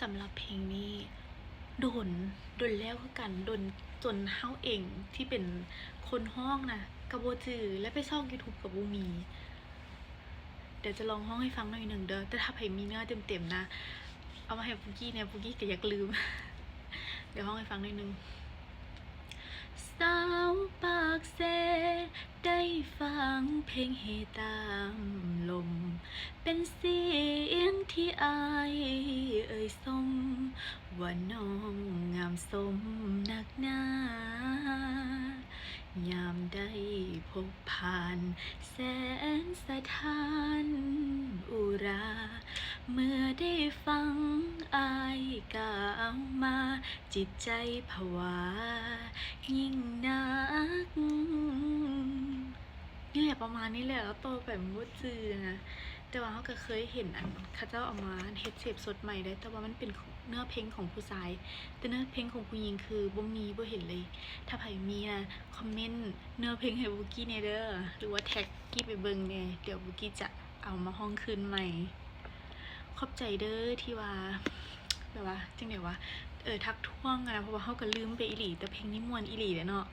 ສຳລັບເພງນີ້ດົນ ດົນແລ້ວຄືກັນ ດົນຈົນເຮົາເອງທີ່ເປັນຄົນຮ້ອງນະກະບໍ່ຈື່ ແລະໄປຊອກຢູທູບກະບໍ່ມີ. ດຽວຈະລອງຮ້ອງໃຫ້ຟັງໜ້ອຍໜຶ່ງເດີ ແຕ່ຖ້າໃຜມີເນື້ອເຕັມໆນະ ເອົາມາໃຫ້ປຸກກີ້ແດ່ ປຸກກີ້ກະຢາກລືມ. ດຽວຮ້ອງໃຫ້ຟັງໜ້ອຍໜຶ່ງ. ສາວປາກເຊ ໄດ້ຟັງເພງເຮຕາມລົມ ເປັນສຽງທີ່ອ້າຍເອີ່ຍຊົມ ວ່ານ້ອງງາມສົມນັກໜາ. ຍາມໄດ້ພົບຜ່ານແສງສະທ້ານອຸຣາ ເມື່ອໄດ້ຟັງອ້າຍກ່າວມາ ຈິດໃຈຜະວາຍິ່ງນັກ. ນີ້ແຫຼະ ປະມານນີ້ແຫຼະ ລາວຕໍ່ໄປມັນບໍ່ຈື່ນະ ແຕ່ວ່າເຮົາກະເຄີຍເຫັນອັນເຂົາເຈົ້າເອົາມາເຮັດເສບສົດໃໝ່ເດ້ ແຕ່ວ່າມັນເປັນເນື້ອເພງຂອງຜູ້ຊາຍ ແຕ່ເນື້ອເພງຂອງຜູ້ຍິງຄືບໍ່ມີ ບໍ່ເຫັນເລີຍ. ຖ້າໃຜມີນະ ຄອມເມັນເນື້ອເພງໃຫ້ບຸກກີ້ແດ່ເດີ ຫຼືວ່າແທັກກີ້ໄປເບິ່ງແດ່ ດຽວບຸກກີ້ຈະເອົາມາຮ້ອງຄືນໃໝ່. ຂອບໃຈເດີທີ່ວ່າ ແບບວ່າຈັ່ງໃດວະ ເອີ ທັກທ້ວງຫັ້ນນະ ເພາະວ່າເຮົາກະລືມໄປອີ່ຫຼີ ແຕ່ເພງນີ້ມ່ວນອີ່ຫຼີເດ້ເນາະ.